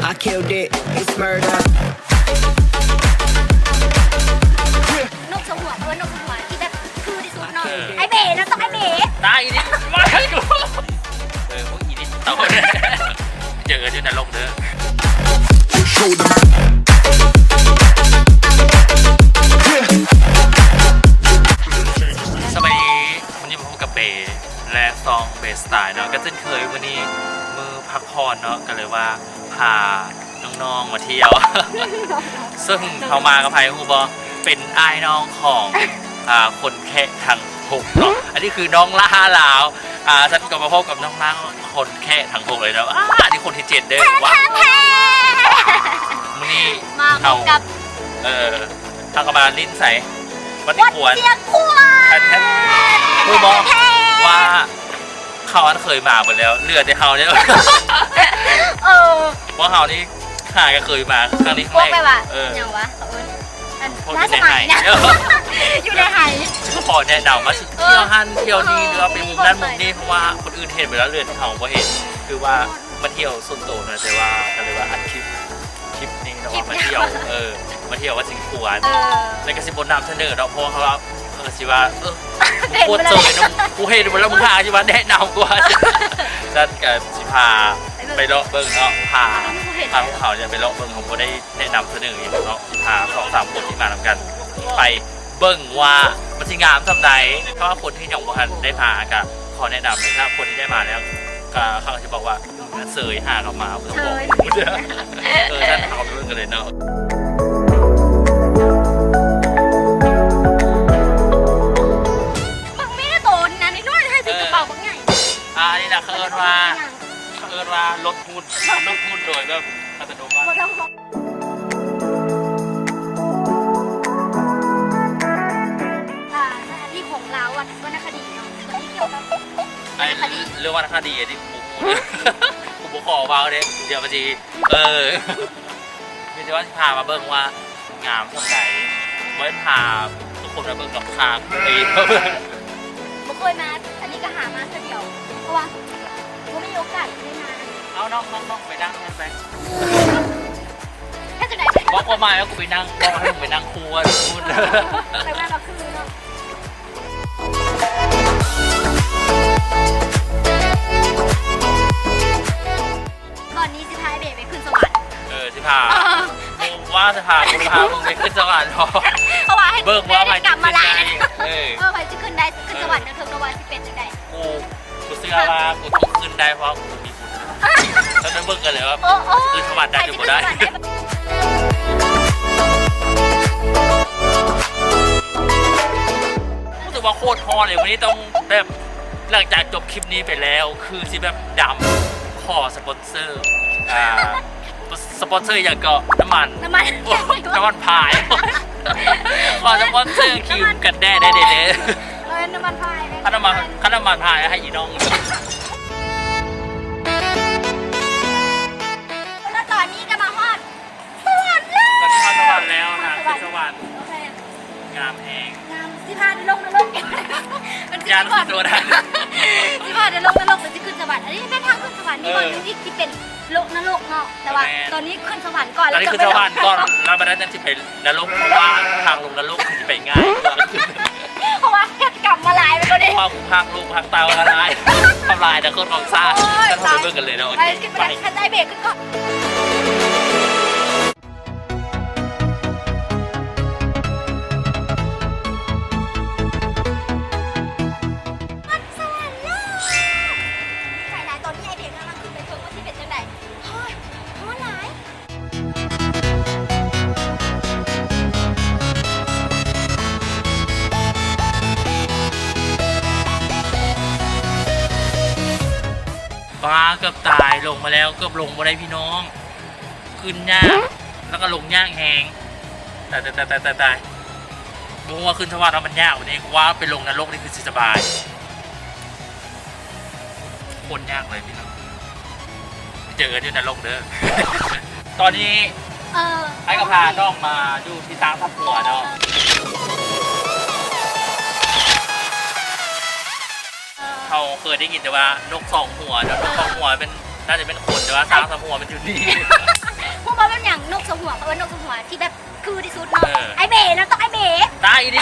I killed it, it's murder. ນົກສະຫວນ ເອີ້ນນົກສະຫວນທີ່ແບບຄືທີ່ສຸດເນາະ ເອີ ອ້າຍເບເນາະ ຕ້ອງອ້າຍເບ ຕາຍອີນີ້ ມາໃຫ້ດູ ເອີ ພວກອີນີ້ເອົາ ເຈີກັນຢູ່ນະລົກເດີ ສະບາຍດີ ມື້ນີ້ມາພົບກັບເບ ແລະ ຊອງເບສະໄຕເນາະ ກໍເຊັ່ນເຄີຍ ມື້ນີ້ມື້ພັກຜ່ອນເນາະ ກໍເລີຍວ່າພານ້ອງໆມາທ່ຽວ ເຊິ່ງເຮົາມາກັບໃຜຮູ້ບໍ່? ເປັນອ້າຍນ້ອງຂອງ ອ່າ ຄົນແຄະທັງຫົກເນາະ ອັນນີ້ຄືນ້ອງລ່າລາວ ອ່າ ຊັ້ນກໍມາພົບກັບນ້ອງລ່າ ຄົນແຄະທັງຫົກເລີຍເນາະ ອ່າ ອັນນີ້ຄົນທີເຈັດເດີ ວ້າວ ມື້ນີ້ມາພົບກັບ ເອີ ເຮົາກໍມາຫຼິ້ນໃສ ວັດຊຽງຂວານ ແທ້ໆ ຮູ້ບໍ່ວ່າເຂົາອັນເຄີຍມາເບິດແລ້ວ ເຫຼືອແຕ່ເຮົານີ້ ເອີ ພວກເຮົານີ້ຫາກໍເຄີຍມາຄັ້ງນີ້ຄັ້ງແລກ ເອີ ຫຍັງວະ ເຂົາເອີ້ນ ອັນ ພວກຢູ່ໃນໄຮ່ ຢູ່ໃນໄຮ່ ຊິຂໍແນະນຳວ່າຊິທ່ຽວຫັ້ນທ່ຽວນີ້ ເອີ ຫຼືວ່າໄປມຸມນັ້ນມຸມນີ້ ເພາະວ່າຄົນອື່ນເຫັນເບິດແລ້ວ ເຫຼືອແຕ່ເຮົາບໍ່ເຫັນ ຄືວ່າມາທ່ຽວສ່ວນໂຕນະ ແຕ່ວ່າກໍເລີຍວ່າອັດຄລິບ ຄລິບນີ້ເນາະ ຄລິບ ວ່າມາທ່ຽວ ເອີ ມາທ່ຽວວັດຊຽງຂວານ ເອີ ແລ້ວກໍຊິບໍ່ນຳສະເໜີເນາະ ເພາະວ່າເຂົາວ່າ ເຂົາກໍຊິວ່າ ເອີ ມຶງໂຄດເຊີຍເນາະ ກູເຫັນໝົດແລ້ວ ມຶງຫາຊິມາແນະນຳກວ່າ ຊັ້ນກໍຊິພາໄປເລາະເບິ່ງເນາະ ພາ ພາພວກເຂົານີ້ໄປເລາະເບິ່ງ ເຮົາບໍ່ໄດ້ແນະນຳສະເໜີຫຍັງເນາະ ຊິພາສອງສາມຄົນທີ່ມານຳກັນ ໄປເບິ່ງວ່າມັນຊິງາມສ່ຳໃດ ຖ້າວ່າຄົນທີ່ຍັງບໍ່ທັນໄດ້ມາກໍຂໍແນະນຳ ແຕ່ຖ້າຄົນທີ່ໄດ້ມາແລ້ວ ກໍເຂົາກໍຈະບອກວ່າ ເຊີຍ ຫາກັບມາບໍ່ຕ້ອງບອກ ເຊີຍ ເອີ ຊັ້ນເຮົາໄປເບິ່ງກັນເລີຍເນາະ ບັກແມ່ໂຕນັ້ນນ້ອຍໆ ໃຫ້ໃສ່ກະເປົາບັກໃຫຍ່ ອ່າ ອັນນີ້ນະ ເຂົາເອີ້ນວ່າ ເຂົາເອີ້ນວ່າລົດຫຸ່ນ ລົດຫຸ່ນໂດຍແບບອັດຕະໂນມັດ ບໍ່ຕ້ອງບອກ ອ່າ ໃນອະດີດຂອງລາວ ວັນນະຄະດີເນາະ ຕົວນີ້ກ່ຽວກັບວັນນະຄະດີ ເລື່ອງວັນນະຄະດີອັນນີ້ກູບໍ່ຮູ້ເດີ ກູບໍ່ຂໍເວົ້າເດ້ ດຽວມັນຊິ ເອີ ມີແຕ່ວ່າຊິພາມາເບິ່ງວ່າງາມສ່ຳໃດ ບໍ່ແມ່ນພາທຸກຄົນມາເບິ່ງດອກ ພາເອງມາເບິ່ງ ບໍ່ເຄີຍມາ ອັນນີ້ກໍຫາມາເທື່ອດຽວ ເພາະວ່າບໍ່ມີໂອກາດໄດ້ມາ ເອົານ້ອງໆໄປນັ່ງໄປ ເຮັດຈັ່ງໃດ ບອກຄວາມໝາຍວ່າກູໄປນັ່ງ ບອກໃຫ້ມຶງໄປນັ່ງຄູ່ກັນພຸ້ນ ໄປມາກໍຄືເນາະ ຕອນນີ້ຊິພາອ້າຍເບໄປຂຶ້ນສະຫວັນ ເອີ ຊິພາ ເອີ ບໍ່ວ່າຊິພາ ບໍ່ພາມຶງໄປຂຶ້ນສະຫວັນ ເພາະວ່າໃຫ້ເບິ່ງວ່າໃຜຊິຂຶ້ນໄດ້ ເອີ ເອີ ໃຜຊິຂຶ້ນໄດ້ ຂຶ້ນສະຫວັນເທິງໆ ເນາະ ວ່າຊິເປັນຈັ່ງໃດ ກູ ກູເຊື່ອວ່າກູຕ້ອງຂຶ້ນໄດ້ ເພາະວ່າກູມີບຸນ ແລ້ວໄປເບິ່ງກັນເລີຍວ່າ ໂອ້ ຂຶ້ນສະຫວັນໄດ້ຫຼືບໍ່ໄດ້ ໃຜຊິຂຶ້ນສະຫວັນໄດ້ ຮູ້ສຶກວ່າໂຄດຮ້ອນເລີຍ ມື້ນີ້ຕ້ອງແບບ ຫຼັງຈາກຈົບຄລິບນີ້ໄປແລ້ວ ຄືຊິແບບດຳ ຂໍສະປອນເຊີ ອ່າ ສະປອນເຊີຫຍັງເກາະ ນ້ຳມັນ ນ້ຳມັນ ນ້ຳມັນພາຍ ຂໍສະປອນເຊີຄຣີມກັນແດດໄດ້ເດ້ ເອີ ນ້ຳມັນພາຍ ຄັນນ້ຳມັນ ຄັນນ້ຳມັນພາຍໃຫ້ອີນ້ອງ ແລ້ວຕອນນີ້ກໍມາຮອດ ສະຫວັນແລ້ວ ຕອນນີ້ຮອດສະຫວັນແລ້ວນະ ຂຶ້ນສະຫວັນ ໂອເຄ ງາມແຮງ ງາມ ຊິພາໄປລົງນະລົກ ຢ້ານຂຶ້ນບໍ່ໄດ້ ຊິພາໄປລົງນະລົກ ຫຼືຊິຂຶ້ນສະຫວັນ ອັນນີ້ແມ່ນທາງຂຶ້ນສະຫວັນ ມີບ່ອນໜຶ່ງອີກທີ່ເປັນໂລກນະລົກເນາະ ແຕ່ວ່າຕອນນີ້ຂຶ້ນສະຫວັນກ່ອນ ຕອນນີ້ຂຶ້ນສະຫວັນກ່ອນ ແລ້ວບັດນັ້ນຈັ່ງຊິໄປນະລົກ ເພາະວ່າທາງລົງນະລົກຄືຊິໄປງ່າຍກວ່າ ເພາະວ່າເຮັດກຳມາຫຼາຍແມ່ນບໍ່ເດ ເພາະວ່າພາກລູກພາກເຕົ້າຫຼາຍ ທຳລາຍອະນາຄົດຂອງຊາດ ໂອ້ຍ ຊັ້ນເຮົາໄປເບິ່ງກັນເລີຍເນາະ ໄປ ໂອເຄ ຂຶ້ນໄປ ໄປ ຄັນໄດ້ເບກຂຶ້ນກ່ອນ ຮອດສະຫວັນແລ້ວ ໄປຫຼາຍ ຕອນນີ້ອ້າຍເບກກຳລັງຂຶ້ນໄປເທິງ ວ່າຊິເປັນຈັ່ງໃດ ຮ້ອນ ຮ້ອນຫຼາຍ ປ້າ ເກືອບຕາຍ ລົງມາແລ້ວ ເກືອບລົງບໍ່ໄດ້ພີ່ນ້ອງ ຂຶ້ນຍາກ ແລ້ວກໍລົງຍາກແຮງ ຕາຍ ຕາຍ ຕາຍ ຕາຍ ຕາຍ ບໍ່ຮູ້ວ່າຂຶ້ນສະຫວັນວ່າມັນຍາກກວ່ານີ້ ວ່າໄປລົງນະລົກນີ້ຄືຊິສະບາຍ ໂຄດຍາກເລີຍພີ່ນ້ອງ ເຈີກັນຢູ່ນະລົກເດີ ຕອນນີ້ ເອີ ອ້າຍກໍພານ້ອງມາຢູ່ທີ່ຊ້າງສາມຫົວເນາະ ເອີ ເຮົາເຄີຍໄດ້ຍິນແຕ່ວ່ານົກສອງຫົວເນາະ ນົກສອງຫົວເປັນ ໜ້າຈະເປັນຄົນ ແຕ່ວ່າຊ້າງສາມຫົວມັນຢູ່ນີ້ ເພາະແບບຫຍັງ ນົກສອງຫົວ ເຂົາເອີ້ນນົກສອງຫົວທີ່ແບບຄືທີ່ສຸດເນາະ. ເອີ ໄອ້ເບເນາະ ຕ້ອງໄອ້ເບ. ຕາຍອີ່ຫຼີ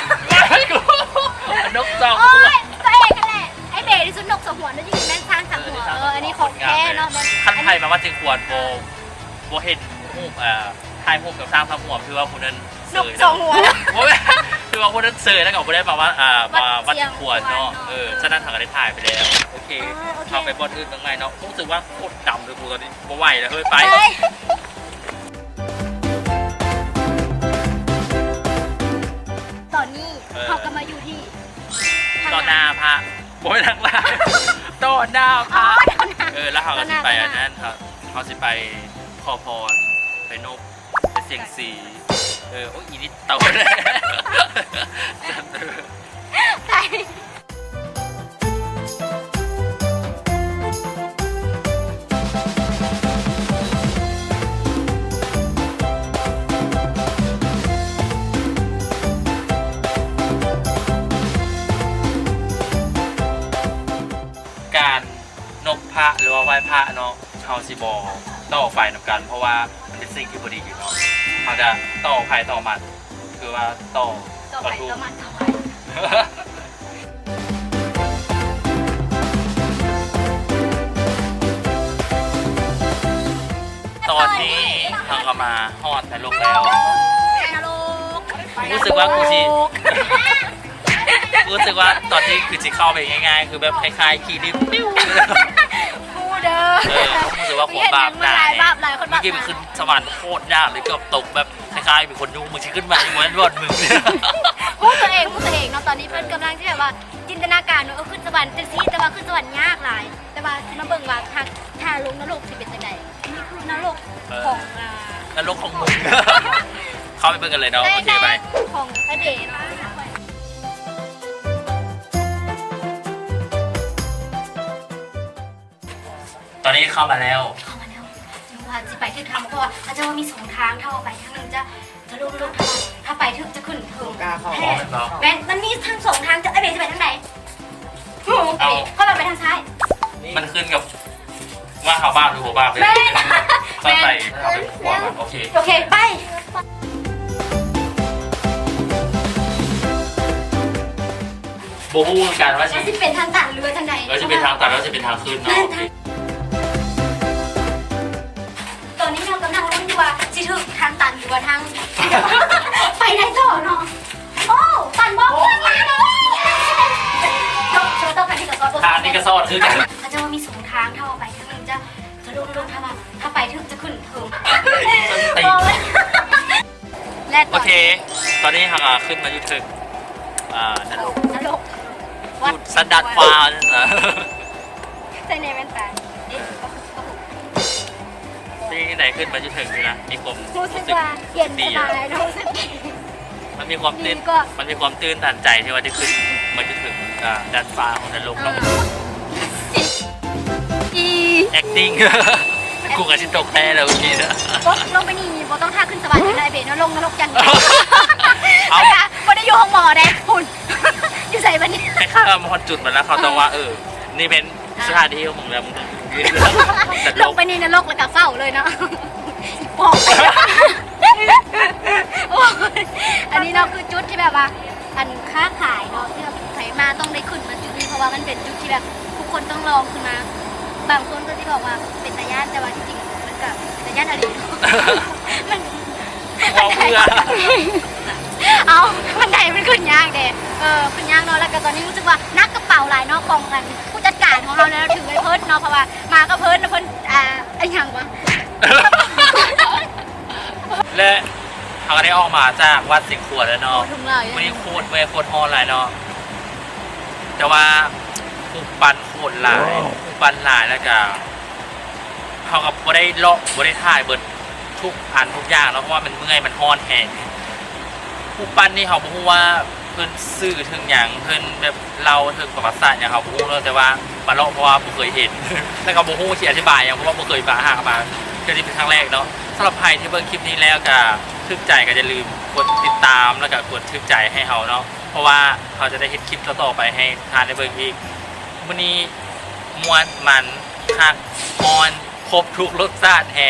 ນົກສອງຫົວ. ໂອ້ຍ ຕົວເອງຫັ້ນແຫຼະ ໄອ້ເບທີ່ສຸດ ນົກສອງຫົວ ມັນຊິມີແມ່ນຊ້າງສາມຫົວ. ເອີ ອັນນີ້ຂອງແທ້ເນາະ. ຄັນໃຜມາວັດຊຽງຂວານບໍ່ ບໍ່ເຫັນຮູບ ເອີ ຖ່າຍຮູບກັບຊ້າງສາມຫົວ ຄືວ່າຜູ້ນັ້ນ ນົກສອງຫົວ ໂອ້ຍ ຄືວ່າຜູ້ນັ້ນເຊີຍ ແລ້ວກໍບໍ່ໄດ້ມາວ່າ ອ່າ ມາວັດຊຽງຂວານເນາະ. ເອີ ສະນັ້ນເຮົາກໍໄດ້ຖ່າຍໄປແລ້ວ. ໂອເຄ ເຮົາໄປບ່ອນອື່ນເບິ່ງໃໝ່ເນາະ. ຮູ້ສຶກວ່າໂຄດດຳເລີຍກູຕອນນີ້ ບໍ່ໄຫວແລ້ວເຮີ້ຍ ໄປ. ຕອນນີ້ ເອີ ເຮົາກໍມາຢູ່ທີ່ ຕໍ່ໜ້າພະ ບໍ່ແມ່ນທາງລາວ ຕໍ່ໜ້າພະ. ເອີ ແລ້ວເຮົາກໍຊິໄປອັນນັ້ນ ເຮົາຊິໄປຂໍພອນ ໄປນົບ ໄປສຽງຊີ. ເອີ ໂອ້ຍ ອີນິດໂຕ ໄປ. ການນົບພະ ຫຼືວ່າໄຫວ້ພະເນາະ ເຮົາຊິບໍ່ຕໍ່ໄຟນຳກັນ ເພາະວ່າມັນເປັນສິ່ງທີ່ບໍ່ດີເນາະ. ເຮົາຈະຕໍ່ໃຜຕໍ່ມັນ ຄືວ່າຕໍ່ ຕໍ່ໃຜຕໍ່ມັນ ຕໍ່ໃຜ. ຕອນນີ້ເຮົາກໍມາຮອດນະລົກແລ້ວ. ນະລົກ ຮູ້ສຶກວ່າກູຊິ ຮູ້ສຶກວ່າຕອນນີ້ຄືຊິເຂົ້າໄປງ່າຍໆ ຄືແບບຄ້າຍໆຂີ່ລິບປິວ. ຮູ້ເດີ ເອີ ຮູ້ສຶກວ່າຄວາມບາບໜ້າ ບາບຫຼາຍ ຄົນບາບໜ້າ. ເມື່ອກີ້ໄປຂຶ້ນສະຫວັນໂຄດຍາກເລີຍ ເກືອບຕົກ ແບບຄ້າຍໆເປັນຄົນຍຸງ ມຶງຊິຂຶ້ນມາຢູ່ບໍ່ໄດ້ລອດມຶງ. ຮູ້ຕົວເອງ ຮູ້ຕົວເອງເນາະ. ຕອນນີ້ເພິ່ນກຳລັງທີ່ແບບວ່າຈິນຕະນາການວ່າ ເອີ ຂຶ້ນສະຫວັນຈັ່ງຊີ້ ແຕ່ວ່າຂຶ້ນສະຫວັນຍາກຫຼາຍ. ແຕ່ວ່າຊິມາເບິ່ງວ່າ ຖ້າ ຖ້າລົງນະລົກຊິເປັນຈັ່ງໃດ. ນີ້ຄືນະລົກ ເອີ ຂອງ ອ່າ ນະລົກຂອງມຶງ. ເຂົ້າໄປເບິ່ງກັນເລີຍເນາະ. ໂອເຄ ໄປ ຂອງອະເດເນາະ. ຕອນນີ້ເຂົ້າມາແລ້ວ ເຂົ້າມາແລ້ວ. ວ່າຊິໄປຖືກທາງບໍ່? ເຂົາເຈົ້າວ່າມີສອງທາງ ຖ້າເຮົາໄປທາງໜຶ່ງຈະ ຈະລົງ ລົງທາງ ຖ້າໄປຖືກຈະຂຶ້ນເທິງ. ກ້າເຂົ້າ ແມ່ນບໍ່? ແມ່ນ ມັນມີທັງສອງທາງ. ເຈົ້າ ອ້າຍເບຊິໄປທາງໃດ? ເອົາ ຂ້ອຍວ່າໄປທາງຊ້າຍ. ມັນຂຶ້ນກັບວ່າເຮົາບາບຫຼືບໍ່ບາບເດ້. ແມ່ນ ຊ້າຍໄປ ເຮົາໄປຂວາ. ໂອເຄ ໂອເຄ ໄປ. ບໍ່ຮູ້ຄືກັນວ່າຊິ ວ່າຊິເປັນທາງຕັນຫຼືວ່າຈັ່ງໃດ. ເອີ ຊິເປັນທາງຕັນຫຼືຊິເປັນທາງຂຶ້ນເນາະ. ຕອນນີ້ເຮົາກຳລັງລຸ້ນຢູ່ວ່າຊິຖືກທາງຕັນຫຼືວ່າທາງ ໄປໄດ້ຕໍ່ເນາະ. ໂອ້ ຕັນບໍ່? ໂອ້ ຕັນບໍ່? ໂດ ໂດ ຕ້ອງການທີ່ຈະສອດບົດ ທາງນີ້ກໍສອດຄືກັນ. ເຂົາເຈົ້າວ່າມີສອງທາງ ຖ້າເຮົາໄປທາງໜຶ່ງຈະ ຈະລົງ ລົງທາງ ຖ້າໄປຖືກຈະຂຶ້ນເທິງ. ເອີ ບໍ່ເລີຍ. ແລະ ໂອເຄ ຕອນນີ້ເຮົາກໍຂຶ້ນມາຢູ່ເທິງ ອ່າ ນະລົກ ນະລົກ ວັດ ຢູ່ຊັ້ນດາດຟ້າ. ໃສ່ແນ່ແວ່ນຕາ. ເອີ ເປັນຈັ່ງໃດຂຶ້ນມາຢູ່ເທິງນີ້ນະ? ມີຄວາມ ຮູ້ສຶກວ່າເຢັນສະບາຍເນາະ. ຮູ້ສຶກ ມັນມີຄວາມຕື່ນ ມັນມີຄວາມຕື່ນຕັນໃຈທີ່ວ່າໄດ້ຂຶ້ນມາຢູ່ເທິງ ອ່າ ດາດຟ້າຂອງນະລົກເນາະ. ເອີ ອີ acting ກູກໍຊິຕົກແທ້ແລ້ວເມື່ອກີ້ນະ. ລົງໄປນີ້ບໍ່ຕ້ອງຖ້າຂຶ້ນສະຫວັນເດີ ໄອ້ເບເນາະ ລົງນະລົກຢ່າງດຽວ. ເອົາ ບໍ່ໄດ້ຢູ່ໂຮງໝໍເດ້ ພຸ້ນ ຢູ່ໃສບັດນີ້? ໃຫ້ຂ້າມາຮອດຈຸດມັນແລ້ວ ເຂົາຕ້ອງວ່າ ເອີ ເອີ ນີ້ເປັນ ອ່າ ສະຖານທີ່ຂອງມຶງແລ້ວ ມຶງຕ້ອງ ລົງໄປໃນນະລົກແລ້ວກໍເຝົ້າເລີຍເນາະ. ບອກ ໂອ້ຍ ອັນນີ້ເນາະ ຄືຈຸດທີ່ແບບວ່າ ອັນຄ້າຂາຍເນາະ ທີ່ແບບໃຜມາຕ້ອງໄດ້ຂຶ້ນມາຈຸດນີ້ ເພາະວ່າມັນເປັນຈຸດທີ່ແບບທຸກຄົນຕ້ອງລອງຂຶ້ນມາ. ບາງຄົນກໍຊິບອກວ່າເປັນຕາຢ້ານ ແຕ່ວ່າທີ່ຈິງມັນກໍເປັນຕາຢ້ານອີ່ຫຼີ. ມັນ ເວົ້າເພື່ອ ເອົາ ບັນໄດມັນຂຶ້ນຍາກເດ້. ເອີ ຂຶ້ນຍາກເນາະ. ແລ້ວກໍຕອນນີ້ຮູ້ສຶກວ່າໜັກກະເປົາຫຼາຍເນາະ ຂອງອັນ ຜູ້ຈັດການຂອງເຮົາແລ້ວ ຖືໄວ້ເພິ່ນເນາະ ເພາະວ່າມາກັບເພິ່ນ ເພິ່ນ ອ່າ ອີຫຍັງວະ? ແລະ ເຮົາກໍໄດ້ອອກມາຈາກວັດຊຽງຂວານແລ້ວເນາະ. ໂອ້ ເມື່ອຍໂຄດ ເມື່ອຍໂຄດ ຮ້ອນຫຼາຍເນາະ. ແຕ່ວ່າຮູບປັ້ນໂຄດຫຼາຍ ຮູບປັ້ນຫຼາຍ ແລ້ວກໍເຮົາກໍບໍ່ໄດ້ເລາະ ບໍ່ໄດ້ຖ່າຍເບິດທຸກອັນທຸກຢ່າງເນາະ ເພາະວ່າມັນເມື່ອຍ ມັນຮ້ອນແຮງ. ຮູບປັ້ນນີ້ເຮົາບໍ່ຮູ້ວ່າ ເພິ່ນສື່ເຖິງຫຍັງ ເພິ່ນແບບເລົ່າເຖິງປະຫວັດສາດຫຍັງ ເຮົາບໍ່ຮູ້ເນາະ ແຕ່ວ່າມາເລາະ ເພາະວ່າບໍ່ເຄີຍເຫັນ ແລ້ວກໍບໍ່ຮູ້ຊິອະທິບາຍຫຍັງ ເພາະວ່າບໍ່ເຄີຍມາຫາ ມາເທື່ອນີ້ເປັນຄັ້ງແລກເນາະ. ສຳລັບໃຜທີ່ເບິ່ງຄລິບນີ້ແລ້ວກໍຖືກໃຈ ກໍຢ່າລືມກົດຕິດຕາມ ແລ້ວກໍກົດຖືກໃຈໃຫ້ເຮົາເນາະ ເພາະວ່າເຮົາຈະໄດ້ເຮັດຄລິບຕໍ່ໆໄປໃຫ້ທ່ານໄດ້ເບິ່ງອີກ. ມື້ນີ້ມ່ວນ ມັນ ຄັກ ຮ້ອນ ຄົບທຸກລົດຊາດແຮງ.